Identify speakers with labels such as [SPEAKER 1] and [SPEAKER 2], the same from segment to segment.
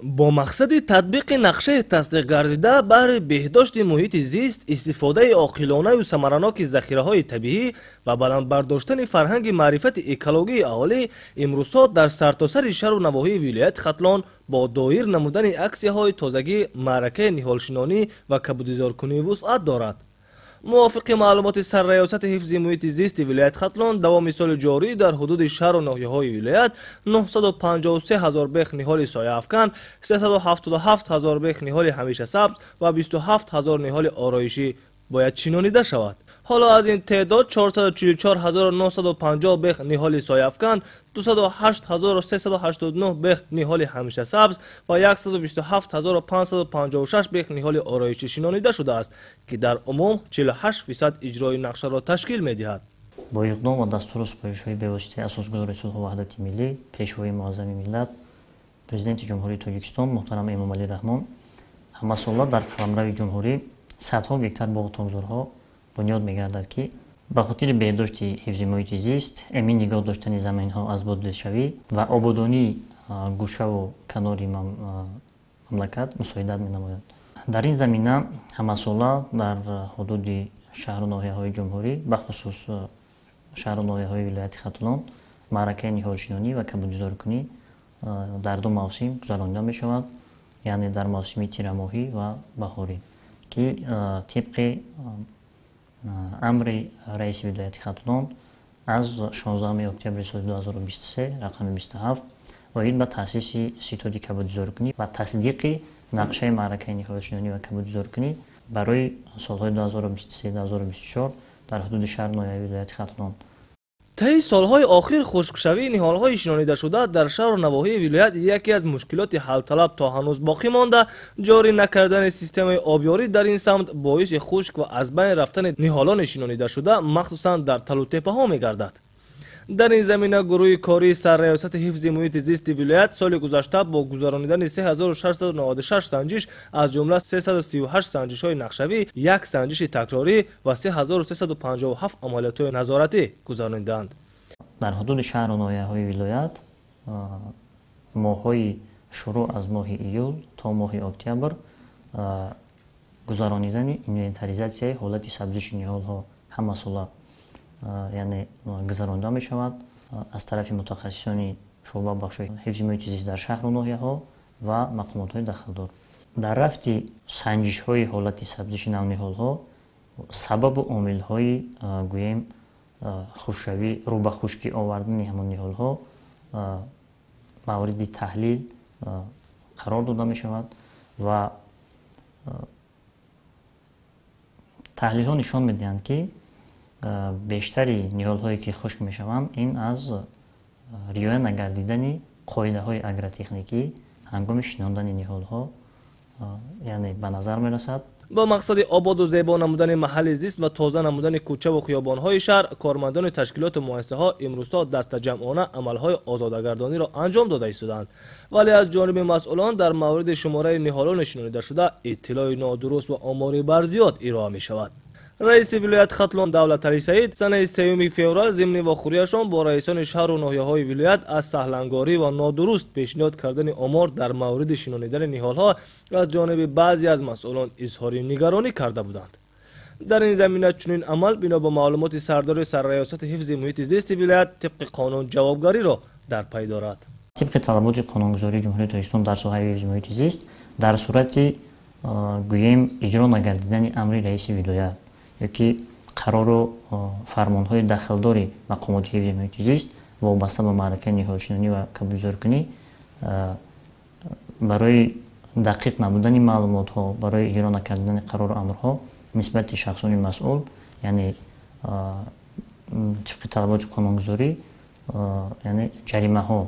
[SPEAKER 1] Бо мақсади татбиқи нақшаи тасдиқгардида баҳри беҳдошти муҳити зист, истифодаи оқилонаю самараноки захираҳои табиӣ ва баланд бардоштани фарҳанги маърифати экологии аҳолӣ, имрӯзҳо дар сартосари шаҳру навоҳии вилояти Хатлон бо доир намудани аксияҳои тозагӣ маъракаи ниҳолшинонӣ ва кабудизоркунӣ вусъат дорад. Мувофиқи маълумоти Сарраёсати ҳифзи муҳити зисти вилояти Хатлон, давоми соли ҷорӣ дар ҳудуди шаҳру ноҳияҳои вилоят 953 ҳазор бех ниҳоли сояафкан, 377 ҳазор бех ниҳоли ҳамешасабз ва 27 ҳазор ниҳоли ороишӣ бояд чинонида шавад. Ҳоло аз ин теъдод 444 950 бех ниҳоли сояафкан, 208 389 бех ниҳоли ҳамешасабз ва 127 556 бех ниҳоли ороишӣ шинонида шудааст, ки дар умум 48% иҷрои нақшаро ташкил медиҳад.
[SPEAKER 2] Бо иқдом ва дастуру супоришҳои бевоситаи Асосгузори сулҳу ваҳдати миллӣ, Пешвои муаззами миллат, Президенти Ҷумҳурии Тоҷикистон муҳтарам Эмомалӣ Раҳмон, ҳамасола дар қаламрави ҷумҳурӣ садҳо гектар боғу токзорҳо бунёд мегардад, ки ба хотири беҳдошти ҳифзи муҳити зист, эмин нигоҳ доштани заминҳо аз бодлезшавӣ ва ободонии гӯшаву канори мамлакат мусоидат менамояд. Дар ин замина ҳамасола дар ҳудуди шаҳру ноҳияҳои ҷумҳурӣ, бахусус шаҳру ноҳияҳои вилояти Хатлон, маъракаи ниҳолшинонӣ ва кабудизоркунӣ дар ду мавсим гузаронида мешавад, яъне дар мавсими тирамоҳӣ ва баҳорӣ, ки тибқи амри раиси вилояти Хатлон аз 16 октябри соли 2023 рақами 27 оид ба таъсиси ситоди кабудизоркунӣ ва тасдиқи нақшаи маъракаи ниҳолшинонӣ ва кабудизоркунӣ барои солҳои 2023-2024 дар ҳудуди шаҳр ноҳияи вилояти Хатлон.
[SPEAKER 1] Таи солҳои охир хушкшавии ниҳолҳои шинонидашуда дар шаҳру навоҳии вилоят яке аз мушкилоти ҳалталаб то ҳанӯз боқӣ монда, ҷорӣ накардани системаи обёрӣ дар ин самт боиси хушк ва аз байн рафтани ниҳолони шинонидашуда, махсусан дар талутепаҳо мегардад. Дар ин замина гурӯҳи кории Сарраёсати ҳифзи муҳити зисти вилоят соли гузашта бо гузаронидани 3696 санҷиш, аз ҷумла 338 санҷишҳои нақшавӣ, як санҷиши такрорӣ ва 3357 амалиётҳои назоратӣ гузарониданд.
[SPEAKER 2] Дар ҳудуди шаҳру ноҳияҳои вилоят моҳҳои шурӯъ аз моҳи июл то моҳи октябр гузаронидани инвентаризатсияи ҳолати сабзиши ниҳолҳо ҳамасола, яъне гузаронида мешавад аз тарафи мутахассисони шӯъба бахшҳои ҳифзи муҳити зист дар шаҳру ноҳияҳо ва мақомотҳои дахлдор. Дар рафти санҷишҳои ҳолати сабзиши навниҳолҳо сабабу омилҳои, гӯем, хушшавӣ, рӯ ба хушкӣ овардани ҳамон ниҳолҳо мавриди таҳлил қарор дода мешавад ва таҳлилҳо нишон медиҳанд, ки бештари ниҳолҳое ки хушк мешаванд, ин аз риоя нагардидани қоидаҳои агротехникӣ ҳангоми шинондани ниҳолҳо, яъне ба назар мерасад.
[SPEAKER 1] Бо мақсади ободу зебо намудани маҳалли зист ва тоза намудани кӯчаву хиёбонҳои шаҳр, кормандони ташкилоту муассисаҳо имрӯзҳо дастаҷамъона амалҳои озодагардониро анҷом дода истодаанд, вале аз ҷониби масъулон дар мавриди шумораи ниҳолони шинонидашуда иттилои нодуруст ва омори барзиёд ироа мешавад. Раиси вилояти Хатлон Давлаталӣ Саид санаи 3 феврал зимни вохӯрияшон бо раисони шаҳру ноҳияҳои вилоят аз саҳлангорӣ ва нодуруст пешниҳод кардани омор дар мавриди шинонидани ниҳолҳо аз ҷониби баъзе аз масъулон изҳори нигаронӣ карда буданд. Дар ин замина чунин амал бино ба маълумоти сардори Сарраёсати ҳифзи муҳити зисти вилоят тибқи қонун ҷавобгариро дар пай дорад.
[SPEAKER 2] Тибқи талаботи қонунгузории Ҷумҳурии Тоҷикистон дар соҳаи ҳифзи муҳити зист, дар сурати, гӯем, иҷро нагардидани амри раиси вилоят ёки қарору фармонҳои дахлдори мақомоти ҳифзи муҳити зист вобаста ба маъракаи ниҳолшинонӣ ва кабудизоркунӣ, барои дақиқ набудани маълумотҳо, барои иҷро накардани қарору амрҳо нисбати шахсони масъул, яъне тибқи талаботи қонунгузорӣ, яъне ҷаримаҳо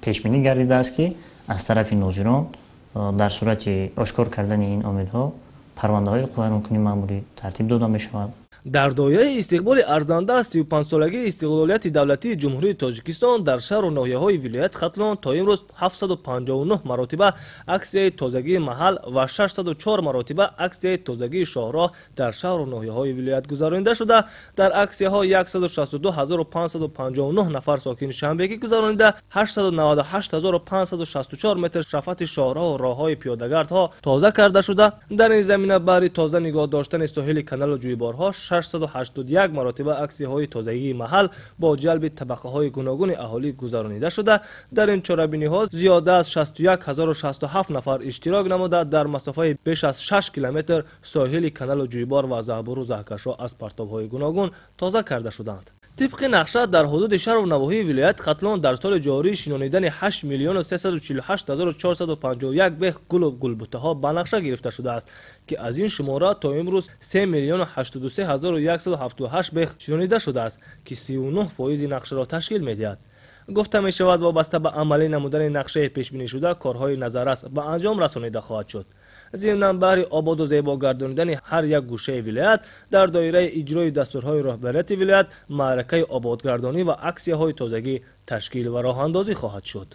[SPEAKER 2] пешбинӣ гардидааст, ки аз тарафи нозирон дар сурати ошкор кардани ин омилҳо парвандаҳои ҳуқуқвайронкунии маъмурӣ тартиб дода мешавад.
[SPEAKER 1] Дар доираи истиқболи арзанда аз 35-солагии истиқлолияти давлатии Ҷумҳурии Тоҷикистон дар шаҳру ноҳияҳои вилояти Хатлон то имрӯз 759 маротиба аксияи тозагии маҳал ва 604 маротиба аксияи тозагии шоҳроҳ дар шаҳру ноҳияҳои вилоят гузаронида шуда, дар аксияҳо 162559 нафар сокини шанбегӣ гузаронида, 898564 метр шафати шоҳроҳу роҳҳои пиёдагардҳо тоза карда шуда. Дар ин замина баҳри тоза нигоҳ доштани соҳили каналу ҷӯйборҳо 681 маротиба аксияҳои тозагии маҳал бо ҷалби табақаҳои гуногуни аҳолӣ гузаронида шуда, дар ин чорабиниҳо зиёда аз 61067 нафар иштирок намуда, дар масофаи беш аз 6 километр соҳили каналу ҷӯйбор ва заҳбуру заҳкашҳо аз партовҳои гуногун тоза карда шуданд. Тибқи нақша дар ҳудуди шаҳру навоҳии вилояти Хатлон дар соли ҷорӣ шинонидани 8 348 451 бех гулу гулбутаҳо ба нақша гирифта шудааст, ки аз ин шумора то имрӯз 3 083 178 бех шинонида шудааст, ки 39% нақшаро ташкил медиҳад. Гуфта мешавад, вобаста ба амалӣ намудани нақшаи пешбинишуда корҳои назаррас ба анҷом расонида хоҳад шуд. Зимнан баҳри ободу зебо гардонидани ҳар як гӯшаи вилоят дар доираи иҷрои дастурҳои роҳбарияти вилоят маъракаи ободгардонӣ ва аксияҳои тозагӣ ташкил ва роҳандозӣ хоҳад шуд.